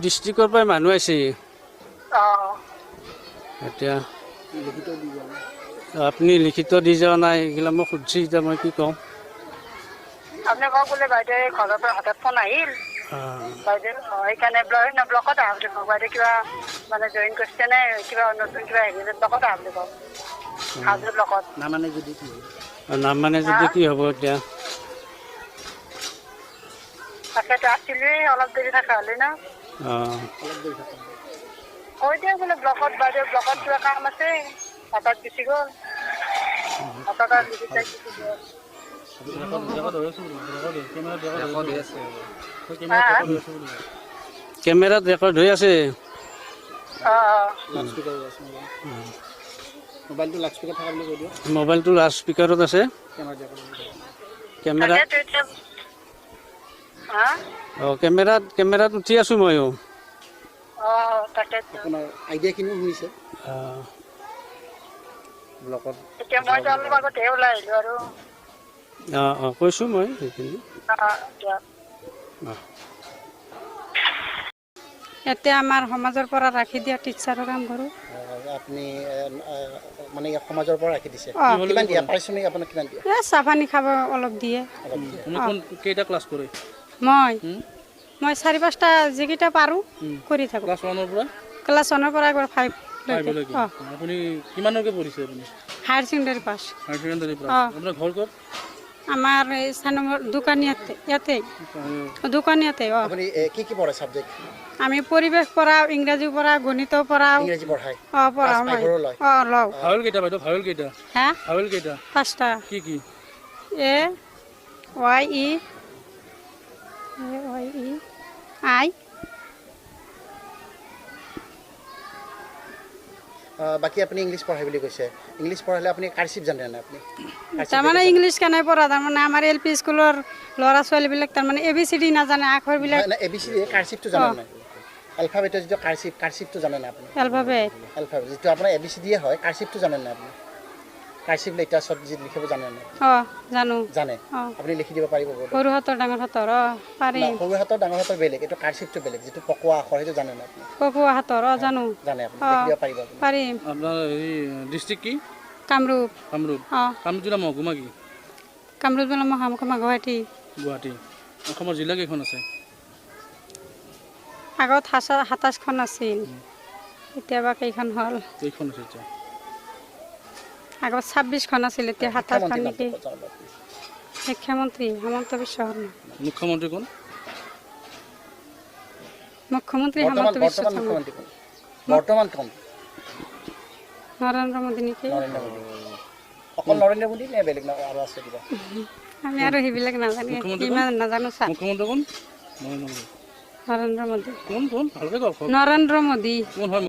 ডিষ্ট্ৰিক্টৰ পৰাই মানুহ আহিছে। এতিয়া আপুনি লিখিত দি যোৱা নাই, এইগিলা মোক সুধছি। এতিয়া মই কি কওঁ? আপুনি কওক বোলে বাইদেউ ঘৰৰ পৰা হঠাৎ ফোন আহিল বাইদেউ, সেইকাৰণে ব্লকত আহা বুলি কওক। বাইদেউ কিবা মানে জইন কৰিছে নে কিবা নতুন কিবা হেৰি, ব্লকত আহা বুলি কওক, হাজো ব্লকত। নামানে যদি কি হ'ব? নামানে যদি কি হ'ব এতিয়া? তাকেতো আছিলোৱেই, অলপ দেৰি থাকা হ'লে ন। অলপ দেৰি থাকা। কৈ দিয়া বোলে ব্লকত, বাইদেউ ব্লকত কিবা কাম আছে, হঠাৎ গুচি গ'ল, হঠাৎ আৰু লিখি গুচি গ'ল। কেমেৰাত ৰেকৰ্ড হৈ আছে। মোবাইলটো লাউড স্পীকাৰ থকা বুলি কৈ দিয়ক। মোবাইলটো লাউড স্পীকাৰত আছে। কেমেৰা। অঁ, কেমেৰাত উঠি আছোঁ ময়ো। আপোনাৰ আইডিয়াখিনিও শুনিছে ব্লকত। অঁ অঁ কৈছোঁ মই সেইখিনি। এতিয়া আমাৰ সমাজৰ পৰা ৰাখি দিয়া টিচাৰৰ কাম কৰোঁ। আপুনি মানে সমাজৰ পৰা ৰাখি দিছে? কিমান দিয়ে পাৰিশ্ৰমিক আপোনাক, কিমান দিয়ে? এই চাহ পানী খাব অলপ দিয়ে। কেইটা ক্লাছ কৰে? মই মই 4-5টা যিকেইটা পাৰোঁ কৰি থাকোঁ। ক্লাছ ওৱানৰ পৰা? ক্লাছ ওৱানৰ পৰা একবাৰ 5। আপুনি কিমানলৈকে পঢ়িছে? আপুনি higher secondary pass. Higher secondary pass. আপোনাৰ ঘৰ ক'ত? আমাৰ এই চানমৰ দোকানীয়াতে, ইয়াতে দোকানীয়াতে। অঁ। আপুনি কি কি পঢ়ে ছাবজেক্ট? আমি পৰিৱেশ পঢ়াওঁ, ইংৰাজী পঢ়াওঁ, গণিতো পঢ়াওঁ। ইংৰাজী পঢ়ায়? অঁ, পঢ়াওঁ মই। অঁ, লওঁ। ভাৱেল কেইটা বাইদেউ? ভাৱেল কেইটা? হা, ভাৱেল কেইটা? 5টা। কি কি? A Y E, A Y E I. বাকী আপুনি ইংলিছ পঢ়ায় বুলি কৈছে, ইংলিছ পঢ়ালে আপুনি কাৰচিপ জানে নাই আপুনি? তাৰমানে ইংলিছ কেনে পঢ়া, তাৰমানে আমাৰ এল পি স্কুলৰ ল'ৰা ছোৱালীবিলাক তাৰমানে এ বি চি ডি নাজানে, আখৰবিলাক। এ বি চি ডি কাৰচিপটো জানে নাই? এলফাবেটৰ যিটো কাৰচিপ, কাৰচিপটো জানে নাই আপুনি? এলফাবেট? এলফাবেট যিটো আপোনাৰ এ বি চি ডিয়ে হয়, কাৰচিপটো জানে নাই আপুনি? কাৰচিপ লেটাৰ্ছত যি লিখিব জানে নাই? অঁ, জানো। জানে? আপুনি লিখি দিব পাৰিব? সৰু হাতৰ ডাঙৰ হাতৰ? অঁ, পাৰিম। সৰু হাতৰ ডাঙৰ হাতৰ বেলেগ, এইটো কাৰচিপটো বেলেগ, যিটো পকোৱা আখৰ সেইটো জানে নাই আপুনি? পকোৱা হাতৰ? অঁ, জানো। জানে আপুনি? লিখি দিব পাৰিব? পাৰিম। আপোনাৰ হেৰি ডিষ্ট্ৰিক্ট কি? কামৰূপ। কামৰূপ। অঁ। কামৰূপ জিলা মহকুমা কি? কামৰূপ জিলা মহকুমা গুৱাহাটী। গুৱাহাটী। অসমৰ জিলা কেইখন আছে? আগত 27খন আছিল, এতিয়া বা কেইখন হ'ল? কেইখন আছে এতিয়া? আগত 26খন আছিল, এতিয়া 27খন নেকি। শিক্ষামন্ত্ৰী হিমন্ত বিশ্ব শৰ্মা। মুখ্যমন্ত্ৰী কোন? মুখ্যমন্ত্ৰী হিমন্ত বিশ্ব শৰ্মা। বৰ্তমান কোন? নৰেন্দ্ৰ মোদী নেকি? অকল নৰেন্দ্ৰ মোদী নে বেলেগ আৰু আছে কিবা? আমি আৰু সেইবিলাক নাজানো, ইমান নাজানো ছাৰ। মুখ্যমন্ত্ৰী কোন? নৰেন্দ্ৰ মোদী। কোন কোন? ভালকে কওক। নৰেন্দ্ৰ মোদী। কোন হয়?